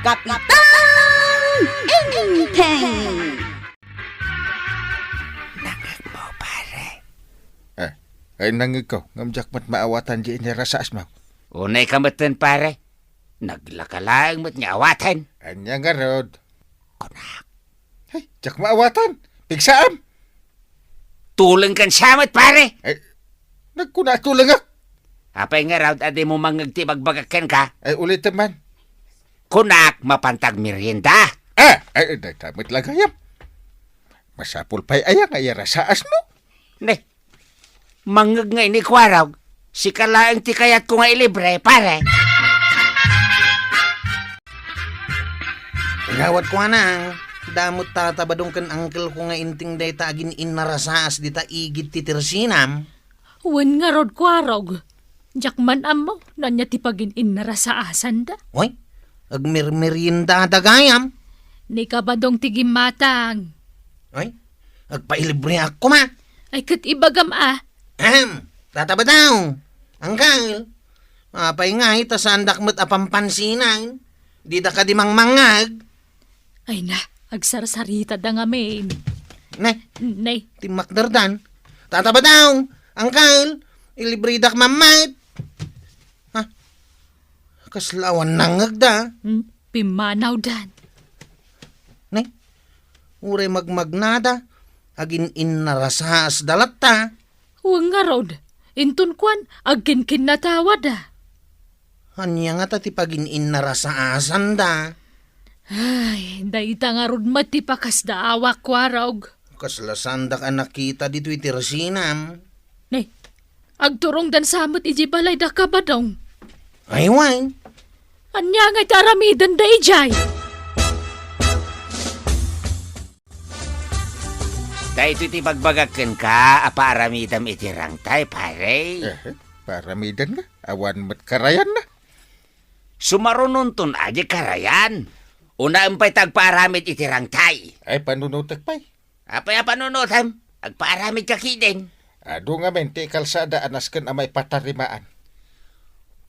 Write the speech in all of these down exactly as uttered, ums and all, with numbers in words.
Kapitan Enteng! Nangngegmo, pare? Eh, ay, nangngegko. Ngem diak met maawatan diay inarasaasmo. Unay ka metten, pare. Naglaka laeng met nga awaten. Ania ngarud? Kunak. Ay, diak maawatan. Pigsaam. Tulengkan sa met, pare. Ay, nagkuna tulengak. Apay ngarud a dimo mangngeg ti ibagbagak kenka? Ay, ulitem man. Kunak, mapanta agmerienda. Ah, ay, dayta met la gayam. Masapul pay aya nga iyarasaasmo? Ne, mangngeg ngay ni Kuarog, sika laeng ti kayatko nga ilibre, pare. Gawat kuana, damo Tata Badong ken uncle ko nga Enteng dayta agin-innarasaas dita igid ti tersinam. Wen ngarud, Kuarog. Diak man ammo no ania ti pagin-innarasaasanda. Oy, agmermeriendada gayam. Ni Kabadong ti gimmatang. Oy, agpailibreak koma. Ay, ket ibagam a. Ahem, Tata Badong. Uncle, apay ngay ta saandak met a pampansinan? Dida kadi mangmangngeg? Ay na, agsarsaritada ngamin. Ne, Ne, timmakderdan. Tata Badong, uncle, ilibredak man met. Ha? Kasla awan nangngegda. Hmm, pimmanawdan. Ne, uray magmagnada, agin-innarasaasda latta. Wen ngarud, inton kuan, agkinkinnatawada. Ania ngata ti pagin-innarasaasanda? Ay, dayta ngarud met ti pakasdaawak, Kuarog. Kasla saandak a nakita ditoy tersinam. Ne, agturongdan sa met idiay balayda, Kabadong. Ay, wen. Ania ngay ti aramidenda idiay? Daytoy ti ibagbagak kenka a paaramidem iti rangtay, pare. Eh, paaramidenna? Awan met karayanna. Sumarunonton a di karayan. Unaem pay ta agpaaramid iti rangtay. Ay, panunotek pay. Apay a panunotem? Agpaaramidka ketdin. Adu ngamin ti kalsada a nasken a maipatarimaan.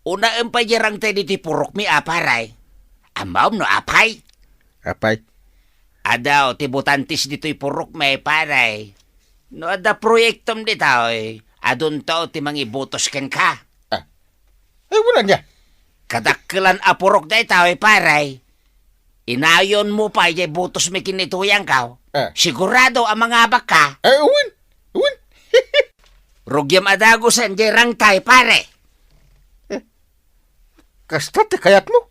Unaem pay di rangtay ditoy purokmi a, pare. Ammom no apay? Apay? Adu ti botantes ditoy purokmi, pare. No adda proyektom ditoy, adunto ti mangibotos kenka. Ah. Ay, wen ania? Kadakkelan a purok daytoy, pare. Inayonmo pay diay botosmi ken ni Tuyangko. Ah. Sigurado a mangabakka. Ay, wen. Wen. Rugiam a dagusen diay rangtay, pare. Kasta ti kayatmo?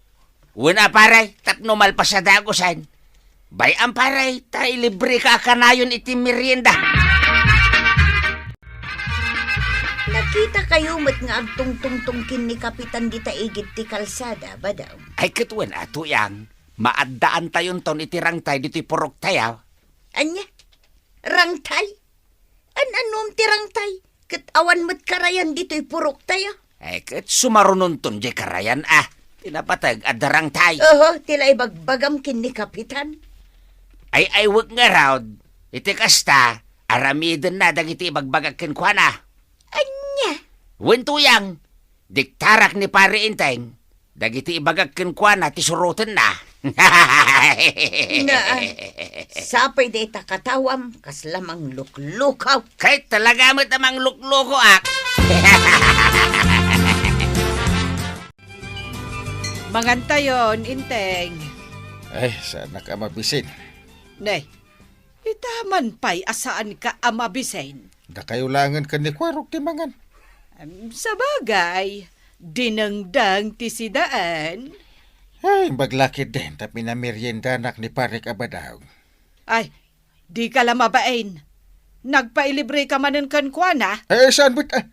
Wen a, pare, tapno malpas a dagusen. Bay-am, pare, ta ilibreka a kanayon iti merienda. Nakitakayo met nga agtungtungtong ken ni Kapitan dita igid ti kalsada, Badong. Ay, ket wen a, Tuyang, maaddaantayonton iti rangtay ditoy puroktayo. Ania? Rangtay? An-annom ti rangtay? Ket awan met karayan ditoy puroktayo. Ay, ket sumarunonton diay karayan a. Ti napateg, adda rangtay. Oho, ti la ibagbagam ken ni Kapitan. Ay, ay, wen ngarud. Iti kasta, aramidenna dagiti ibagbagak kenkuana. Ania? Wen, Tuyang, diktarak ni Pare Enteng. Dagiti ibagak kenkuana ti surotenna. Naa, sapay dayta katawam, kasla mangluklukaw. Kay talaga met a mangluklukoak. Mangantayon, Enteng. Ay, saanak a mabisin. Ne, ita man pay a saanka a mabisin. Dakayo laengen ken ni Kuarog ti mangan. Em, sabagay, dinengdeng ti sidaen. Ay, imbag la ketdin ta pinameriendanak ni Parek a Badong. Ay, dika la mabain. Nagpailibreka manen kenkuana? Eh, saan met, ah?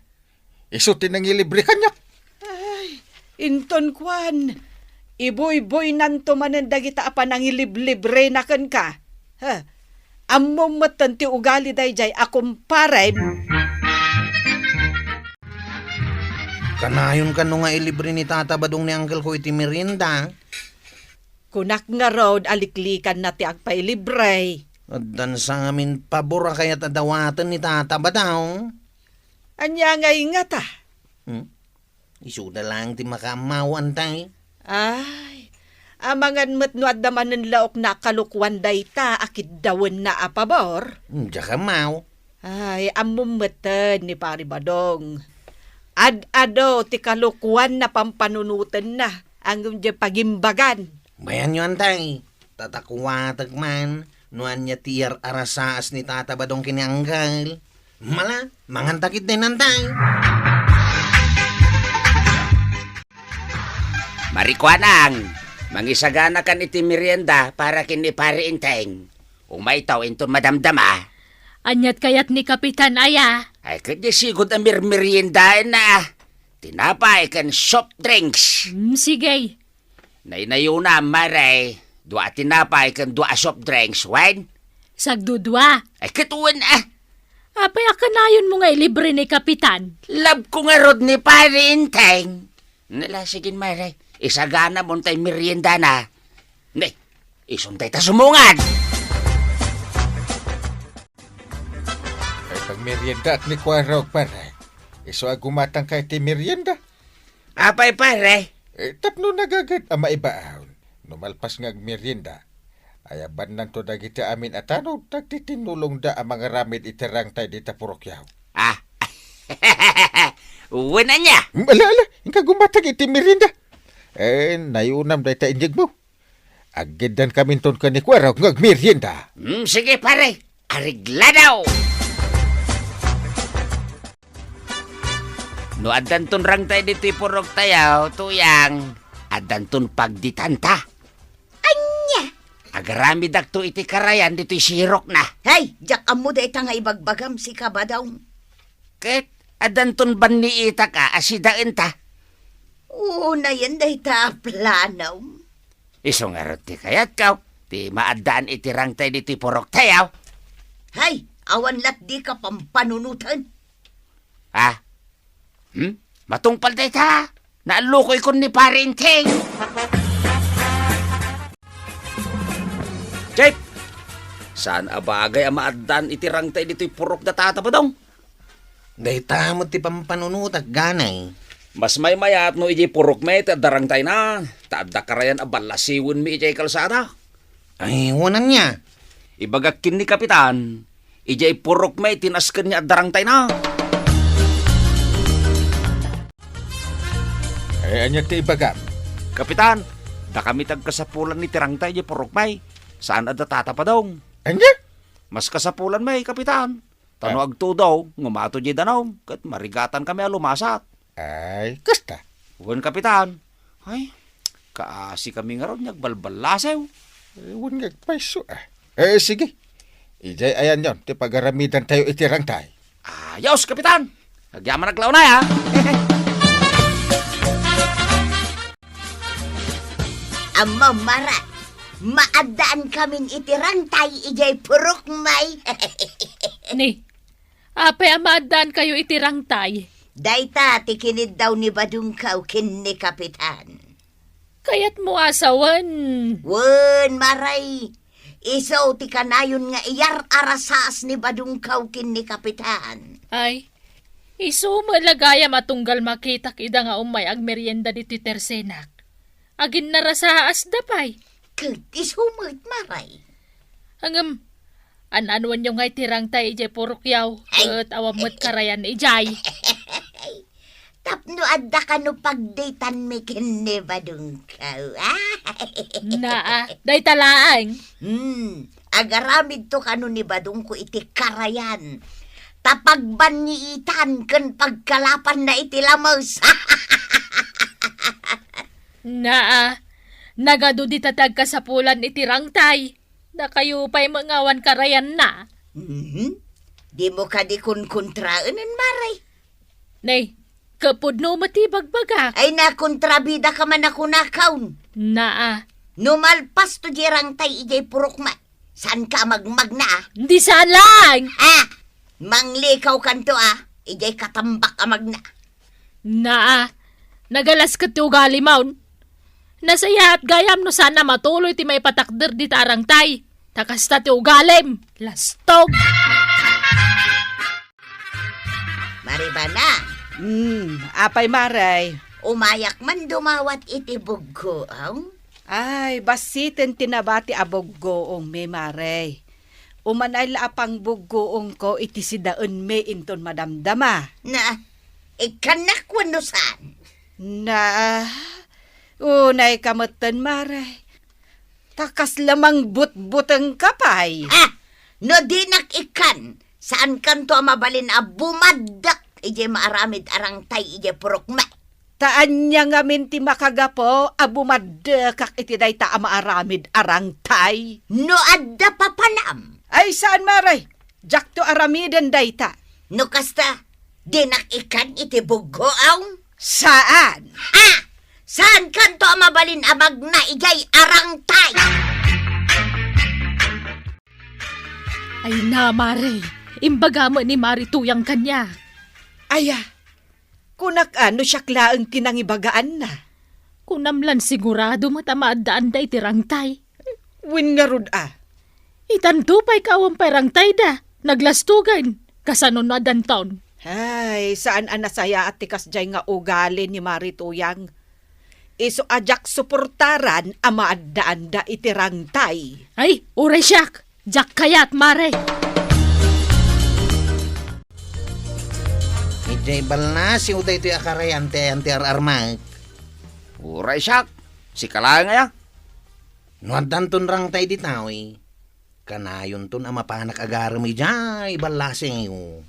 Isu ti nangilibre kaniak. Ay, inton kuan, ibuybuynanto manen dagita a panangiliblibrena kenka. Ha? Ammom metten ti ugali daydiay a kumparem. Kanayon kano nga ilibre ni Tata Badong ni uncle ko iti merienda? Kunak ngarud a liklikanna ti agpailibre. Addan sa ngamin pabor a kayat a dawaten ni Tata Badong. Ania ngay ngata? Hmm? Isuda laeng ti makaammo, Enteng. Ay, Amangan met no adda manen laokna a kalokuan dayta a kiddawenna a pabor. Hmm, diak ammo. Ay, ammom metten ni Pari Badong. Ad-adu ti kalokuan a pampanunotenna, ngem diay pagimbagan. Mayanyo, antay, ta kuatek man no ania ti iyar-arasaas ni Tata Badong ken ni Anggal. Mala, mangantak iti nantay. Marikuanang, mangisaganakan iti merienda para ken ni Pari Enteng. Umayto inton madamdama. Aniat kayat ni Kapitan aya? Ay, ket di sigud a mirmeriendaenna. Tinapay ken soft drinks. Hmm, sige. Naynayona, Mare. Dua a tinapay ken dua a soft drinks, wen? Sagdudua. Ay, ket wen, ah. Apay a kanayonmo nga ilibre ni Kapitan? Love ko ngarud ni Pari Enteng. Nala, sige, Mare. Isaganamon tay meriendana. Ne, isun dayta sumungad. Ay, pagmeriendaak ni Kuarog, pare. Isu a gumatangka iti merienda. Apay, pare? Eh, tapno nagagad a maibaon. No malpas nga agmerienda, ayabannanto dagiti amin a tanod, dagiti tinulongda a mangaramid iti rangtay dita purokyaw. Ah. Wen ania? Mm, ala, ala, inka gumatang iti merienda. Eh, nayonam dayta inyegmo. Aggiddan kaminton ken ni Kuarog nga agmerienda. Hmm, sige, pare. Areglado! No addanton rangtay ditoy puroktayo, Tuyang, addanton pagditanta. Ania? Agaramidakto iti karayan ditoy sirokna. Hay, diak ammo dayta nga ibagbagam, sika, Badong. Ket addanton banniitak a asidaenta. Unayen dayta a planom. Isu ngarud ti kayatko, ti maaddaan iti rangtay ditoy puroktayo. Hay, awan lat dika pampanunoten. Ah? Hmm? Matungpal dayta. Naallukoy kon ni Pare Enteng. Chief! Saan a bagay a maaddaan iti rangtay ditoy purok da Tata Badong? Dayta met ti pampanunotak, ganay. Mas maymayat no idiay purok met ti adda rangtayna, ta adda karayan a ballasiwenmi idiay kalsada. Ay, wen ania? Ibagak ken ni Kapitan, idiay purok met ti nasken nga adda rangtayna. Ay, ania ti ibagam? Kapitan, dakami ti agkasapulan iti rangtay idiay purok met. Saan a da Tata Padong. Ania? Mas kasapulan met, Kapitan. Ta no Ah. agtudo, ngumato diay danum, ket marigatan kami a lumasat. Ay, kasta? Wen, Kapitan. Ay, kaasi kami ngarud nga agbalballasew. Eh, wen nga agpayso, ah. Eh, sige. Idiay ayanyon ti pagaramidantayo iti rangtay. Ayos, Kapitan. Agyamanak la unay, ha? Ammom, Mare, maaddaan kamin iti rangtay idiay purok met. Ni, apay a maaddaankayo iti rangtay? Dayta ti kiniddaw ni Badongko ken ni Kapitan. Kayatmo a sawen? Wen, Mare. Isu ti kanayon nga iyar-arasaas ni Badongko ken ni Kapitan. Ay, isu met la gayam a tunggal makitak ida nga ummay agmerienda ditoy tersenak. Aginnarasaasda pay. Ket isu met, Mare. Ngem, an-anuenyo ngay ti rangtay idiay purokyo, Ay. ket awan met karayan idiay. Tapno adda kano pagditanmi ken ni Badongko, ah? Naa, dayta laeng. Hmm, agaramidto kano ni Badongko iti karayan. Ta pagbanniitan ken pagkalapanna iti lames. Naa, nagadu dita ti agkasapulan iti rangtay. Dakayo pay met nga awan karayanna. Mhm. Dimo kadi kunkontraen, Mare? Nay, kapudno met ti bagbagak. Ay, nakontrabidaka man a kunakon. Naa. No malpasto diay rangtay idiay purok met, saanka a magmagna, ah? Di saan laeng. Ah! Manglikaw kanto, ah, idiay katambak a magna. Naa, nagalas ket ti ugalimon. Nasayaat gayam no saan a matuloy ti maipatakder dita a rangtay. Ta kasta ti ugalim. Lastog! Mare Bana. Hmm, apay, Mare? Umayak man dumawat iti buggoam. Ay, bassiten ti nabati a buggoongmi, Mare. Umanay la a pangbuggoongko iti sidaenmi inton madamdama. Na, ikkannak wenno saan? Na, unayka metten, Mare. Ta kasla mangbutbutengka pay. Ha? No dinak ikkan, saankanto a mabalin a bumaddek idiay maaramid a rangtay idiay purokmi. Ta ania ngamin ti makagapu a bumaddekak iti dayta a maaramid a rangtay? No adda papanam. Ay, saan, Mare. Diakto aramiden dayta. No kasta, dinak ikkan iti buggoong? Saan? Ha? Saankanto a mabalin a magna idiay a rangtay? Ay na, Mare. Imbaga met ni Mari Tuyang kaniak. Aya, kunak a no siak laeng ti nangibagaanna. Kunam lan sigurado met a maaddaanda iti rangtay. Wen ngarud a? Itanto pay ka awan pay rangtayda. Naglastugan. Kasano no addanton? Ay, saan a nasayaat ti kasdiay nga ugali ni Mari Tuyang. Isu a diak suportaran a maaddaanda iti rangtay. Ay, uray siak! Diak kayat, Mare! Idiay ballasiw daytoy a karayan ti ayan ti ar-armak. Uray siak! Sika laeng aya? No addanton rangtay ditoy, kanayonton a mapanak agarem idiay ballasiw.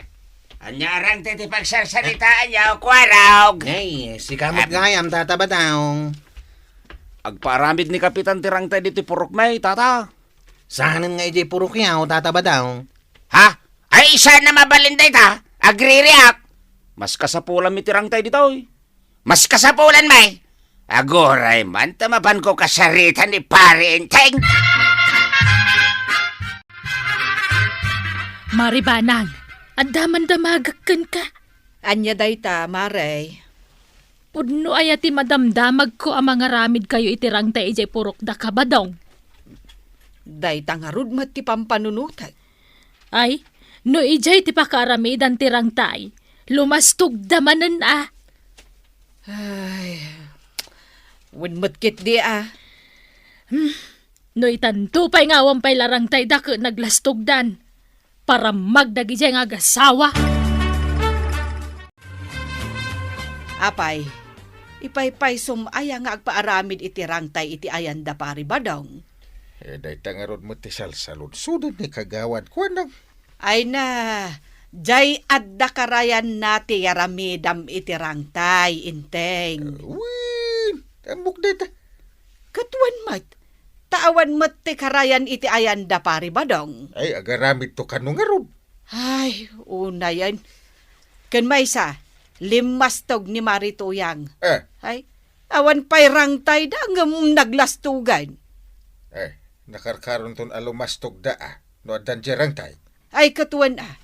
Ania a rangtay ti pagsarsaritaanyo, Kuarog? Ay, sika met gayam, Tata Badong. Agpaaramid ni Kapitan ti rangtay ditoy purokmi, Tata. Saanen nga idiay purokyo, Tata Badong? Ha? Ay, saan a mabalin dayta? Agririak. Mas kasapulanmi ti rangtay ditoy. Mas kasapulan, may. Aguray man ta mapanko kasarita ni Pare Enteng. Mare Banang, adda man damagek kenka. Ania dayta, Mare? Pudno aya ti madamdamagko a mangaramidkayo iti rangtay idiay purokdaka, Badong? Dayta ngarud met ti pampanunotek. Ay, no idiay ti pakaaramidan ti rangtay, lumastogda manen a. Ay, wen met ketdi a. Hmm, no itanto pay nga awan pay la rangtayda ket naglastogdan, paramag dagidiay nga agasawa. Apay, ipaypaysom aya nga agpaaramid iti rangtay iti ayan da Pari Badong? Eh, dayta ngarud met ti salsaludsoden ni Kagawad, kuana. Ay na, diay adda karayanna ti yaramidam iti rangtay, Enteng. Wen, ammok dayta. Ket wen met, ta awan met ti karayan iti ayan da Pari Badong. Ay, agaramidto kano ngarud. Ay, unayen. Ken maysa, limmastog ni Mari Tuyang. Eh. Ay, awan pay rangtayda ngem naglastogan. Eh, nakarkaronton a lumastogda a, no addan diay rangtay. Ay, ket wen a,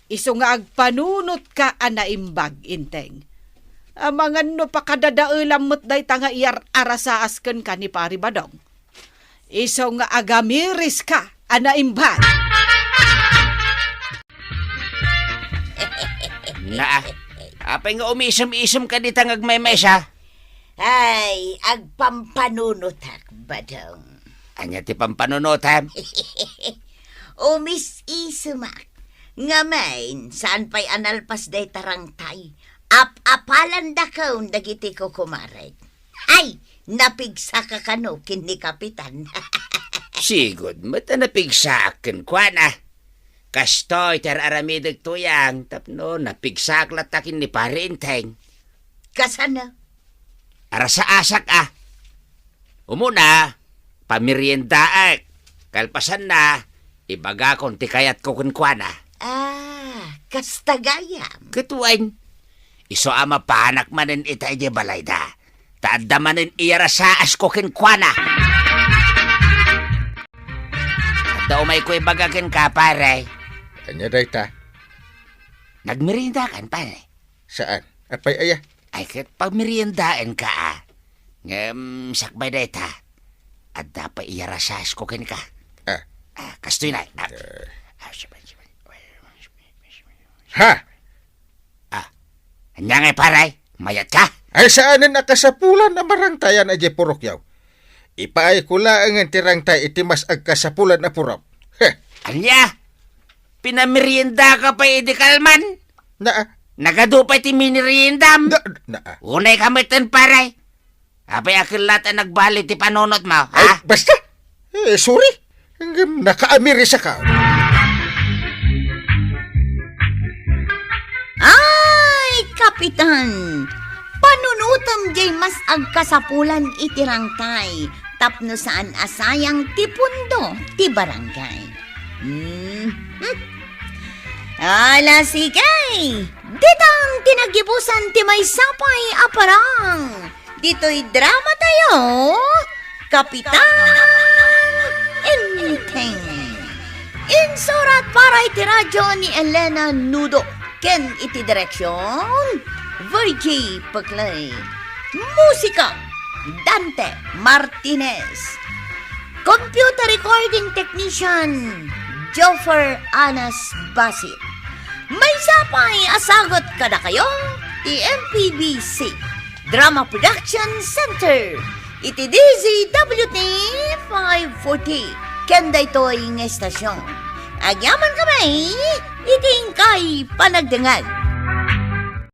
isu nga agpanunotka a naimbag, Enteng. Amangan no pakadadaelam met dayta nga iyar-arasaas kenka ni Pari Badong. Isu nga agamiriska a naimbag. Naa, apay nga umisem-isem ka dita nga agmaymaysa? Ay, agpampanunotak, Badong. Ania ti pampanunotam? Umis-isemak. Ngamin, saan pay a nalpas dayta rangtay. Ap-apalandaken dagiti kukumarek. Ay, napigsaka kano ken ni Kapitan. Sigud met a napigsaak kenkuana. Kastoy ti ar-aramidek, Tuyang, tapno napigsaak latta ken ni Pare Enteng. Kasano? Arasaasak a. Umuna, pameriendaek. Kalpasanna, ibagakon ti kayatko kenkuana. Ah, kasta gayam. Ket wen, isu a mapanak manen ita idiay balayda. Ta adda manen iyarasaasko kenkuana. Adda umayko ibaga kenka, pare. Ania dayta? Nagmeriendakan, pare? Saan? Apay aya? Ay, ket pagmeriendaenka a. Ngem sakbay dayta, adda pay iyarasaasko kenka. Ah. Ah, kastoy na. Ah. Eh. Ha? Ah, ania ngay, pare? Mayat ka? Ay, saanen a kasapulan a marangtayan a diay purokyo. Ipaayko laengen ti rangtay iti mas agkasapulan a purok. Heh. Ania? Pinameriendaka pay idi kalman? Na, Nagadu pay ti mineriendam? Na, na. Unay ka metten, pare. Apay a ket latta nagbali ti panunotmo, ay, ha? Basta. Eh, sorry. Ngem nakaamirisaka. Ay, Kapitan! Panunotem jay mas agkasapulan iti rangtay tapno saan a sayang ti pundo ti barangay. Hmm. Hmm. Ala, sige! Ditan ti nagibusan ti maysa pay a parang. Ditoy drama tayo, Kapitan Enteng. Insurat para iti radyo ni Elena Nudo ken iti direksyon, Virgie Peclay. Musika, Dante Martinez. Computer recording technician, Joffer Anas Basit. Maysa pay a sagut kadakayo ti M P B C Drama Production Center iti D Z W T five forty ken daytoy nga estasyon. Agyaman kami iti inkay panagdengngeg.